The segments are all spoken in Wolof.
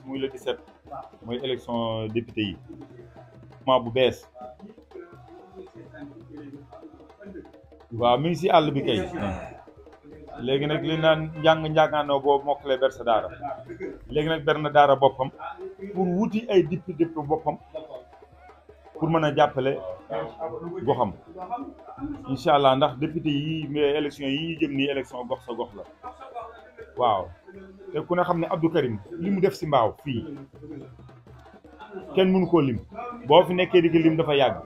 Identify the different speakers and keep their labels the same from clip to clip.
Speaker 1: muy le 17 mooy élection député yi ma bu bees waaw mi ngi si àll bi kay léegi nag li naan njàngaanoo boobu mokkale ber sa daara léegi nag ber na daara boppam pour wuti ay député boppam pour mën a jàppale goxam incha allah ndax député yi élection yi ñu jëm nii élection gox sa gox la waaw te ku ne xam ne Abdou Karim li mu def si mbaaw fii kenn mënu koo lim boo fi nekkee di ko lim dafa yàgg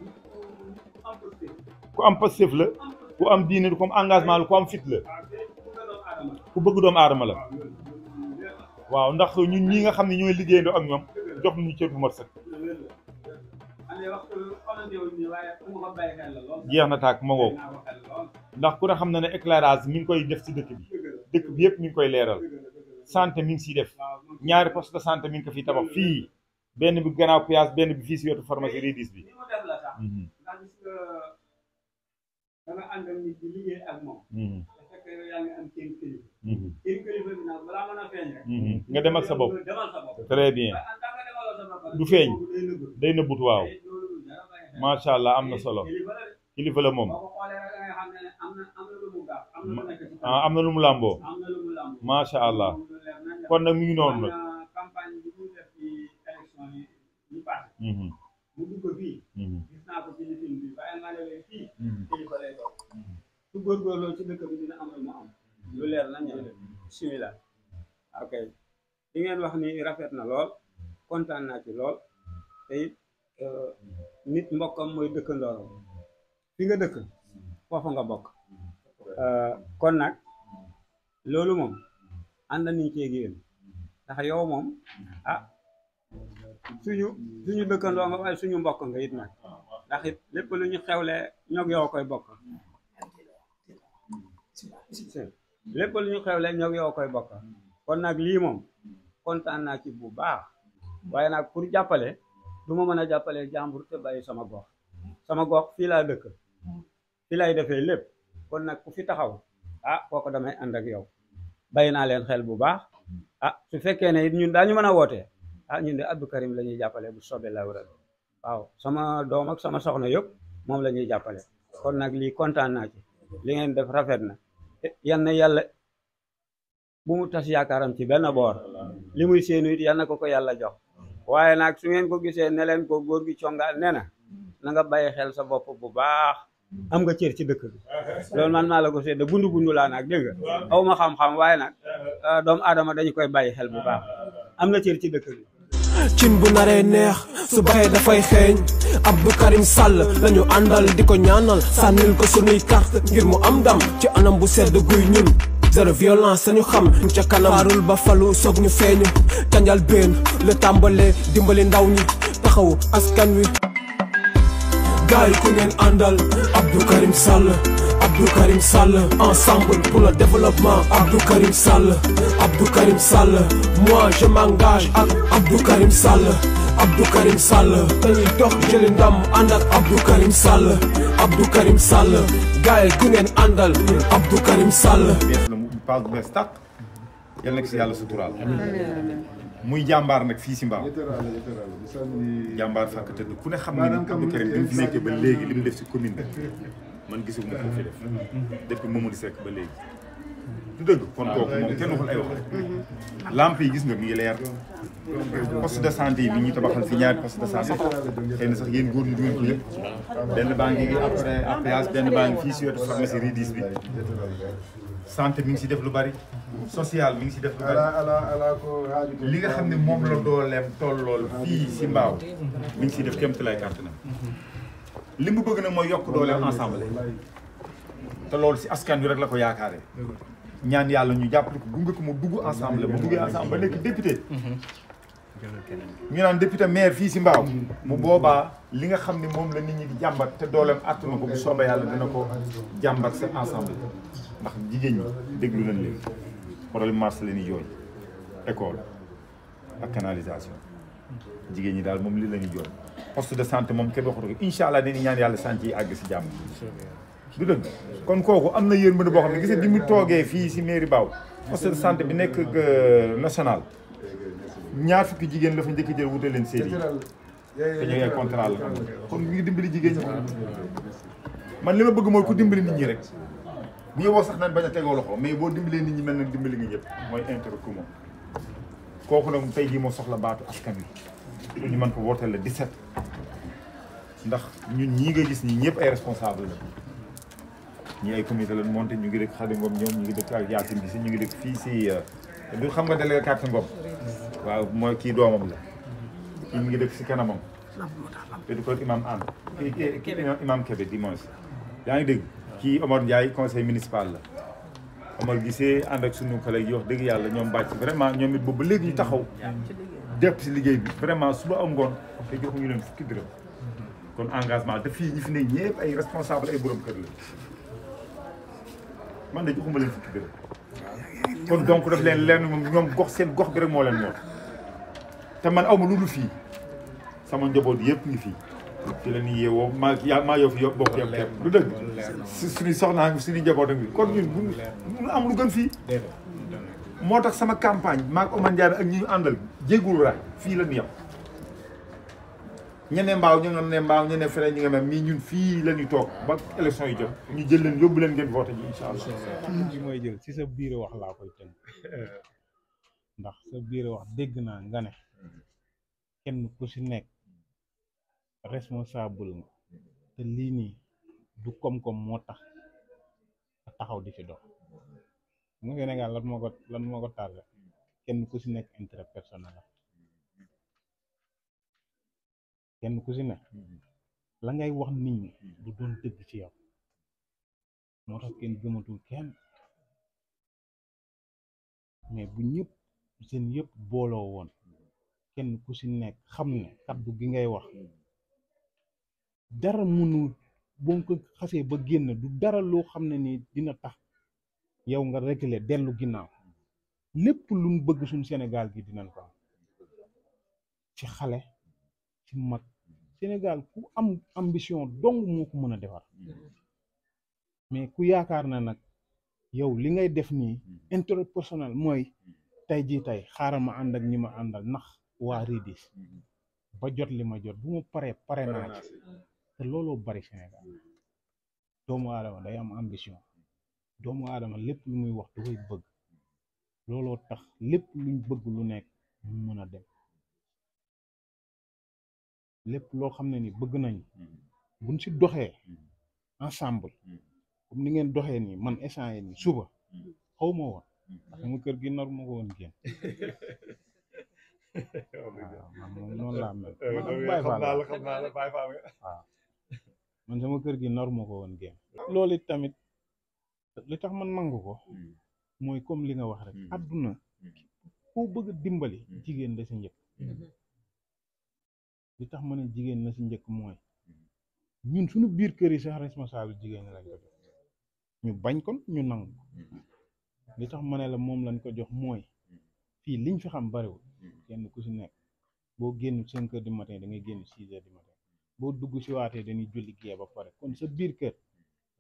Speaker 1: ku am Pastef la ku am diine ku am engagement la ku am fit la ku bëgg doomu aadama la waaw ndax ñun ñi nga xam ne ñooy liggéeyandoo ak ñoom jox nañu cër bu mat sëkk jeex na tàkk ma ngoo ndax ku ne xam na ne éclairage mi ngi koy def ci dëkk bi yëpp mi ngi koy leeral santé mi ngi siy def ñaari poste de santé mi ngi ko fiy tabax fii benn bi gannaaw piyaas benn bi fii si wetu pharmacie Ridis bi
Speaker 2: danga ànd ak nit di liggéey ak moom. te fekk yow yaa ngi am kenn kilifa. kenn kilifa bi nag balaa mën a feeñ rek.
Speaker 1: nga dem ak sa bopp.
Speaker 2: demal sa bopp.
Speaker 1: très bien. du feeñ. day nëbbut waaw. macha allah am na solo. kilifa la moom. am na lu mu làmboo. macha allah. kon nag mi ngi noonu nag.
Speaker 2: campagne bi ñu def ci élection yi ñu passé. mu dugg fii. gis naa ko ci film bi bàyyi naa leen fii. kilifa lay doon. su góorgóorloo ci dëkk bi dina am lu mu am. lu leer na ñëw bismillah. ok li ngeen wax ni rafet na lool kontaan naa ci lool te it nit mbokkam mooy dëkkandooram fi nga dëkk foofu nga bokk. kon nag loolu moom ànd nañ ci yéen ndax yow moom ah. suñu dëkkandoo nga waaye suñu mbokk nga it nag ndax it lépp lu ñu xewle ñoog yow koy bokk lépp lu ñu xewle ñoog yow koy bokk kon nag lii moom kontaan naa ci bu baax waaye nag pour jàppale du ma mën a jàppale jàmbur te bàyyi sama gox fii laa dëkk fii lay defee lépp kon nag ku fi taxaw ah kooku damay ànd ak yow bàyyi naa leen xel bu baax ah su fekkee ne it ñun daañu mën a wootee ah ñun de Abdou Karim la ñuy jàppale bu soobee la wéral waaw sama doom ak sama soxna yëpp moom la ñuy jàppale kon nag lii kontaan naa ci li ngeen def rafet na yan na yàlla bu mu tas yaakaaram ci benn boor li muy séenu it yan na ko yàlla jox waaye nag su ngeen ko gisee ne leen ko góor gi congaal nee na nga bàyyi xel sa bopp bu baax am nga cër ci dëkk bi loolu man maa la ko seede bundu laa nag dégg nga aw ma xam-xam waaye nag doomu aadama dañu koy bàyyi xel bu baax am na cër ci dëkk bi
Speaker 3: cin bu naree neex su baxee dafay xeeñ Abdou Karim Sall lañu àndal di ko ñaanal sànnil ko sunuy carte ngir mu am ndam ci anam bu sedd guy ñun zéro violence sañu xam ca kanam xaarul ba falu soog ñu feeñu canjal benn le tàmbale dimbali ndaw ñi taxaw askan wi gaay ku ngeen àndal Abdou Karim Sall Abdou Karim Sall ensemble pour le développement Abdou Karim Sall Abdou Karim Sall moi je m'engage ak Abdou Karim Sall Abdou Karim Sall dañuy dox jëli ndam ànd ak Abdou Karim Sall Abdou Karim Sall gaay ku ngeen àndal Abdou Karim Sall
Speaker 1: paas bu bees tàq yal na ko si yàlla suturaal muy jàmbaar nag fii si Mbao jàmbaar fàkk tëdd ku ne xam ne Abdou Karim bi mu fi nekkee ba léegi li mu def si commune bi man gisuma ko fi def depuis Mamadou Seck ba léegi du dëgg kon kooku moom kenn waxul ay wax lamp yi gis nga mi ngi leer poste de santé yi mi ñuy tabaxal fi ñaari poste de santé xëy na sax yéen góor ñi du ngeen ko yëpp benn baa ngi après APS benn baa ngi fii si wetu pharmacie Ridis bi santé mi ngi si def lu bari social mi ngi si def lu bari li nga xam ne moom la dooleem toll lool fii si Mbao mi ngi si def kéem lay carte na li mu bëgg nag mooy yokk dooleem ensemble te loolu si askan wi rek la ko yaakaaree ñaan yàlla ñu jàppale ko gunge ko mu dugg ensemble bu duggee ensemble ba nekk député ñu naan député maire fii si Mbao mu boobaa li nga xam ne moom la nit ñi di jàmbat te dooleem attuna ko bu soobee yàlla dina ko jàmbat sa ensemble ndax jigéen ñi déglu nañ leen problème marché la ñuy jooy école ak canalisation jigéen ñi daal moom li la ñuy jooy poste de santé moom kenn waxatu ko incha allah dañuy ñaan yàlla sant yi àgg si jàmm du dëgg kon kooku am na yërmande boo xam ne gis nga bi mu toogee fii si mairie Baaw poste de santé bi nekk national ñaar fukki jigéen la fa njëkk jël wutal leen série te ñooy ay contrat la kon mu ngi dimbali jigéen ñi man li ma bëgg mooy ku dimbali nit ñi rek bu yowoo sax naan bañ a tegoo loxo mais boo dimbalee nit ñi mel nag dimbali nga ñëpp mooy intérêt commun kooku nag tey jii moo soxla baatu askan wi pour ñu mën ko wooteel la 17 ndax ñun ñii nga gis ñi ñëpp ay responsable la ñii ay comité lañ monté ñu ngi dëkk Khady Ngom ñoom ñu ngi dëkk ak Yacine Gisi ñu ngi dëkk fii si du xam nga délégué carte Ngom waaw mooy kii doomam la kii mu ngi dëkk si kanamam te du ko imam ànd kii imam Kébé di moins yaa ngi dégg kii Omar Ndiaye conseil municipal la Omar Gisee ànd ak suñu collègue yi wax dëgg yàlla ñoom bàcc vraiment ñoom it boobu ba léegi ñu taxaw jàpp si liggéey bi vraiment suba am ngoon te joxuñu leen fukki dërëm kon engagement te fii ñi fi ne ñëpp ay responsable ay borom kër la man de joxuma leen fukki dërëm kon donc daf leen lenn moom ñoom gox seen gox bi rek moo leen ñor te man awma lu dul fii sama njaboot yëpp ngi fii fi la ñuy yeewoo maa yow fi bokk yëpp kepp du dëgg suñuy soxnaa ngi suñuy njaboot ak bi kon ñun bu am lu gën fii moo tax sama campagne maag Oman Ndiaye ak ñi ñu àndal jéggul raay fii la ñu yem ñene mbaaw ñu nga ne mbaaw ñene feneen ñi nga mel mii ñun fii la ñuy toog ba élection yi jot ñu jël leen yóbbu leen ngeen voté ji incha allah
Speaker 4: li mooy jël ci sa biir wax laa koy tënk ndax sa biir wax dégg naa nga ne kenn ku si nekk responsable nga te lii nii du koom-koom moo tax a taxaw di ci dox mu Sénégal lan moo ko tardé kenn ku si nekk intérêt personnel la kenn ku si nekk la ngay wax nit ñi du doon dëgg ci yow moo tax kenn gëmatul kenn mais bu ñëpp seen yëpp booloo woon kenn ku si nekk xam ne kaddu gi ngay wax dara mënul boo ko xasee ba génn du dara loo xam ne ni dina tax yow nga reculer dellu ginnaaw lépp luñ bëgg suñ Sénégal gi dinañ ko am ci xale ci mag Sénégal ku am ambition dong moo ko mën a defar mais ku yaakaar na nag yow li ngay def nii intérêt personnel mooy tey jii tey xaaral ma ànd ak ñi ma àndal ndax waa Ridis ba jot li ma jot bu ma pare naa ci te looloo bari Sénégal doomu aadama day am ambition doomu aadama lépp lu muy wax da koy bëgg looloo tax lépp luñ bëgg lu nekk mu mën a dem lépp loo xam ne ni bëgg nañ buñ si doxee ensemble comme ni ngeen doxee nii man instant yi nii suba xaw ma woon ndax sama kër gi nar ma ko woon génn man moom noonu laa mel waaw man sama kër gi nar ma ko woon génn loolu it tamit li tax man nangu ko mooy comme li nga wax rek àdduna koo bëgg a dimbali jigéen da si njëkk li tax ma ne jigéen na si njëkk mooy ñun suñu biir kër yi sax responsable jigéen ñi lañ ko jox ñu bañ kon ñu nangu li tax ma ne la moom lañ ko jox mooy fii liñ fi xam bariwul kenn ku si nekk boo génn 5 heures du matin da ngay génn 6 heures du matin boo dugg si waatee dañuy julli gee ba pare kon sa biir kër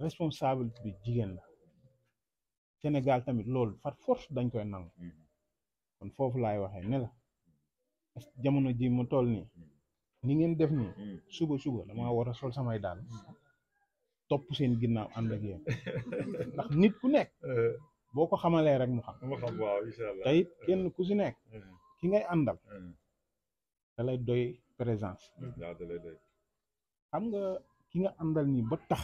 Speaker 4: responsable bi jigéen la Sénégal tamit loolu far force dañ koy nangu kon foofu laay waxee ne la jamono ji ma toll nii ni ngeen def nii suba damaa war a sol samay daal topp seen ginnaaw ànd ak yéen ndax nit ku nekk boo ko xamalee rek mu xam
Speaker 1: waaw incha allah
Speaker 4: tey kenn ku si nekk ki ngay àndal da lay doy présence xam nga ki nga àndal nii ba tax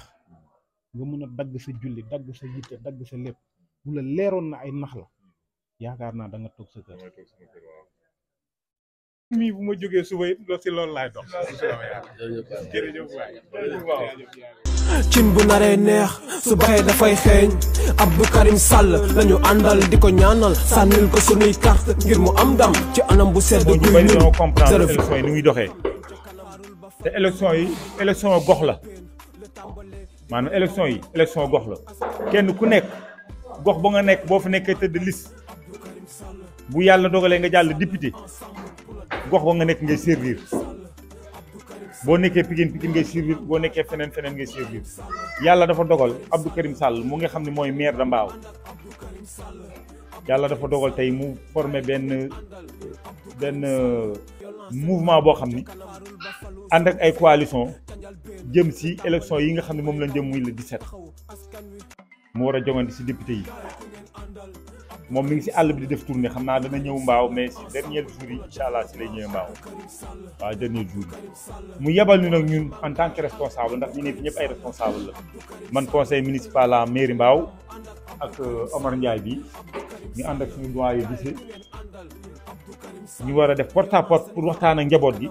Speaker 4: nga mën a dagg sa julli dagg sa yitte dagg sa lépp bu la leeroon na ay nax la yaakaar naa da nga toog sa kër mii bu ma jógee suba it si loolu laay dox jërëjëf waay
Speaker 3: cin bu naree neex su baxee dafay xeeñ Abdou Karim Sall lañu àndal di ko ñaanal sànnil ko sunuy carte ngir mu am ndam ci anam bu sedd guy ñun
Speaker 1: ñoo comprendre élection yi ni muy doxee te élection gox la maanaam élection gox la kenn ku nekk gox ba nga nekk boo fi nekkee tëdd liste bu yàlla dogalee nga jàll député gox ba nga nekk ngay servir boo nekkee Pikine ngay servir boo nekkee feneen ngay servir yàlla dafa dogal Abdou Karim Sall mu nga xam ne mooy maire de Mbao yàlla dafa dogal tey mu formé benn mouvement boo xam ni ànd ak ay coalition jëm si élection yi nga xam ne moom lañ jëm muy le 17 mu war a jongante si député yi moom mi ngi si àll bi di def tournée xam naa dana ñëw Mbao mais si dernier jour yi incha allah si lay ñëwee Mbao waaw dernier jour yi mu yebal ñu nag ñun en tant que responsable ndax ñu ne fi ñëpp ay responsable la man conseil municipal la mairie Mbao ak Omar Ndiaye bi ñu ànd ak suñu doyen lycée ñu war a def porte à porte pour waxtaan ak njaboot gi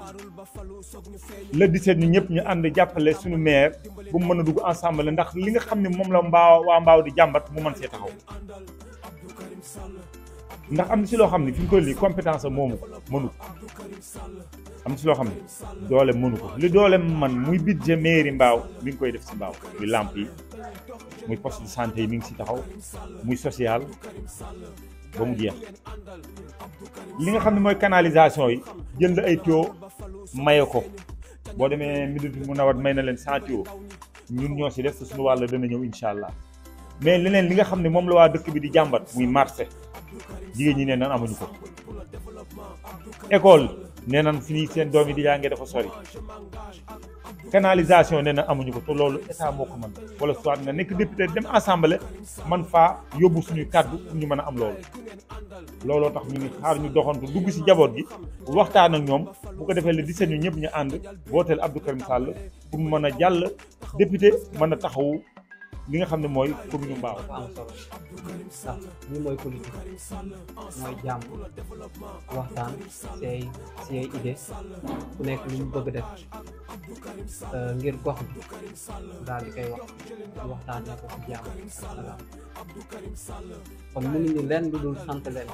Speaker 1: le 17 ñu ñëpp ñu ànd jàppale suñu maire bu mu mën a dugg ensemble ndax li nga xam ne moom la waa Mbao di jàmbat mu mën see taxaw ndax am na si loo xam ne fi mu toll nii compétence moomu ko mënu ko am na si loo xam ne doole mënu ko li doole man muy budget mairie Mbao mi ngi koy def si Mbao muy lamp yi muy poste de santé yi mi ngi si taxaw muy social ba mu jeex li nga xam ne mooy canalisation yi jënd ay tuyau maye ko boo demee Médina mu nawat may na leen 100 tuyau ñun ñoo si def te suñu wàll dana ñëw incha allah mais leneen li nga xam ne moom la waa dëkk bi di jàmbat muy marché jigéen ñi nee nan amuñu ko école nee nan fi ñuy seen doom yi di jàngee dafa sori canalisation nee na amuñu ko te loolu état moo ko mën wala soit nga nekk député dem assemblée man faa yóbbu suñuy kàddu pour ñu mën a am looloo tax ñu ngi xaar ñu doxantu dugg si jaboot gi waxtaan ak ñoom bu ko defee le 17 ñu ñëpp ñu ànd votel Abdou Karim Sall pour mu mën a jàll député mën a taxawu li nga xam ne mooy commune Mbao.
Speaker 5: am solo ndax lii mooy politique mooy jàmm waxtaan si ay idée ku nekk li mu bëgg def ngir gox bi daal di koy waxtaan ne ko si jàmm ak salaam kon mënuñu leen lu dul sant leen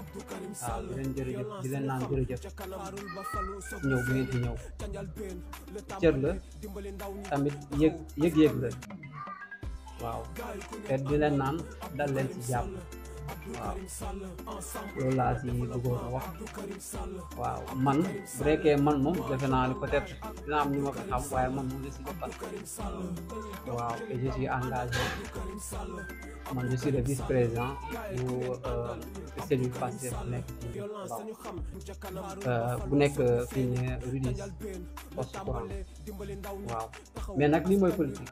Speaker 5: waaw di leen jërëjëf di leen naan jërëjëf ñëw bu ngeen ci ñëw cër la tamit yëg-yëg la waaw te di leen naan dal leen ci jàmm waaw loolu laa si bëggoon a wax waaw man bu fekkee man moom defe naa ni peut-être dina am ñu ma ko xam waaye man moom je suis le patron waaw et je suis engagé man je suis le vice-président bu cellule Pastef bu nekk fii bu nekk fii ne Rudis poste courant waaw mais nag lii mooy politique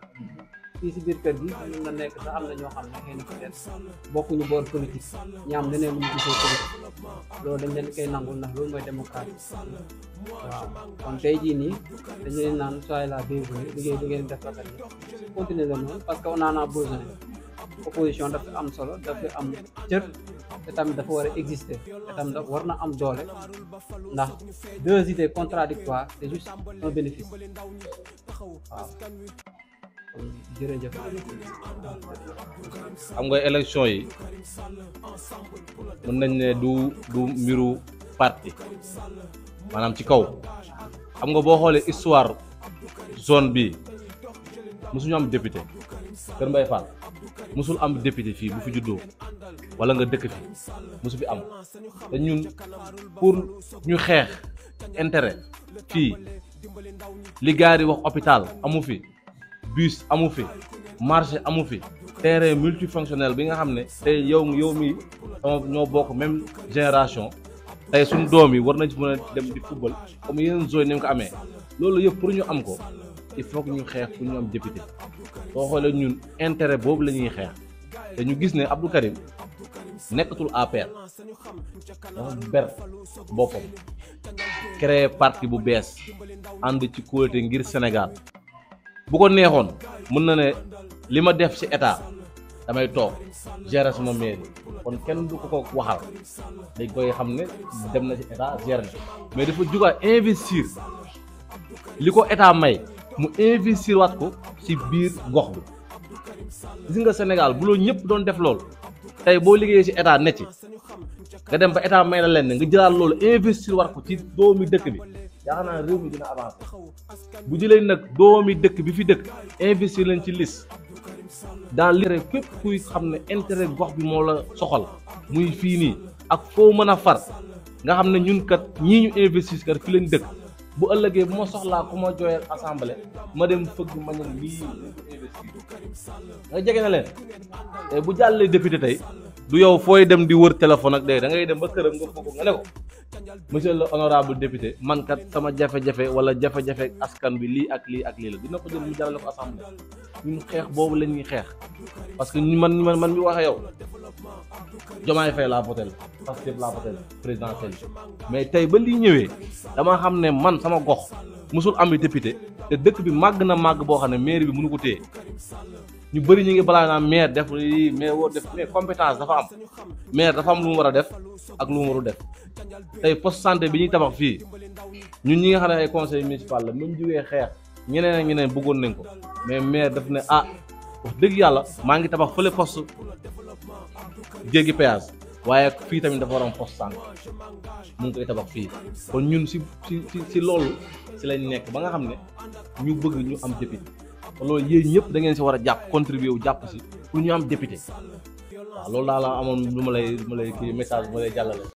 Speaker 5: fii si biir kër gi mën na nekk sax am na ñoo xam ne xëy na peut-être bokkuñu boor politique ñi am leneen lu ñu gisee politique loolu dañ leen koy nangul ndax loolu mooy démocratie waaw kon tey jii nii dañu leen naan soyez la bienvenue liggéey bi ngeen def rafet na continuer la noonu parce que on en a besoin opposition dafa am solo dafa am cër te tamit dafa war a exister te tamit dafa war na am doole ndax deux idées contradictoires c'est juste un bénéfice waaw jërëjëf.
Speaker 6: xam nga élection yi mën nañ ne du mbiru parti maanaam ci kaw xam nga boo xoolee histoire zone bi mosuñu am député Kër Mbaye Fall mosul am député fii bu fi juddoo wala nga dëkk fi mosu fi am te ñun pour ñu xeex intérêt fii li gars yi wax hôpital amu fi. bus amu fi marché amu fi terrain multifonctionnel bi nga xam ne tey yow mi ñoo bokk même génération tey suñu doom yi war nañ ci mën a dem di football comme yeneen zone ni mu ko amee loolu yëpp pour ñu am ko il faut que ñu xeex pour ñu am député soo xoolee ñun intérêt boobu la ñuy xeex te ñu gis ne Abdou Karim nekkatul APR dafa ber boppam créer parti bu bees ànd ci kóolute ngir Sénégal bu ko neexoon mën na ne li ma def ci état damay toog gérer sama mairie kon kenn du ko waxal dañ koy xam ne dem na ci état gérer na mais dafa jugaat investir li ko état may mu investir waat ko ci biir gox bi gis nga Sénégal bu loolu ñëpp doon def loolu tey boo liggéeyee ci état ne ci nga dem ba état may la leen nga jëlaat loolu investir waat ko ci doomi dëkk bi yaakaar naa réew mi dina avancé bu jëlee nag doomi dëkk bi fi dëkk investir leen ci liste dans l'intérêt képp kuy xam ne intérêt gox bi moo la soxal muy fii nii ak foo mën a far nga xam ne ñun kat ñii ñu investir kat fi leen dëkk bu ëllëgee bu ma soxlaa ku ma jooyal assemblée ma dem fëgg ma ne lii nga jege na leen te bu jàllee député tey du yow fooy dem di wër téléphone ak day da ngay dem ba këram nga fëgg nga ne ko monsieur le honorable député man kat sama jafe-jafe wala jafe-jafe askan bi lii ak lii ak lii la dina ko jël mu jàllale ko assemblée ñun xeex boobu la ñuy xeex parce que man mi waxee yow Diomaye Faye laa voté Pastef laa voté présidentiel mais tey ba lii ñëwee dama xam ne man sama gox musul am député te dëkk bi màgg na màgg boo xam ne maire bi mënu ko téye ñu bëri ñu ngi balaa naa maire def lii maire woo def mais compétence dafa am maire dafa am lu mu war a def ak lu mu warul def tey poste santé bi ñuy tabax fii ñun ñi nga xam ne ay conseil municipal la même jiwee xeex ñeneen ak ñeneen bëggoon nañ ko mais maire daf ne wax dëgg yàlla maa ngi tabax fële poste jéggi péage waaye fii tamit dafa war am poste santé mu ngi koy tabax fii kon ñun si loolu si lañ nekk ba nga xam ne ñu bëgg ñu am député loolu yéen ñëpp da ngeen si war a jàpp contribuer wu jàpp si pour ñu am député waaw loolu daal la amoon lu ma lay kii message bu ma lay jàllale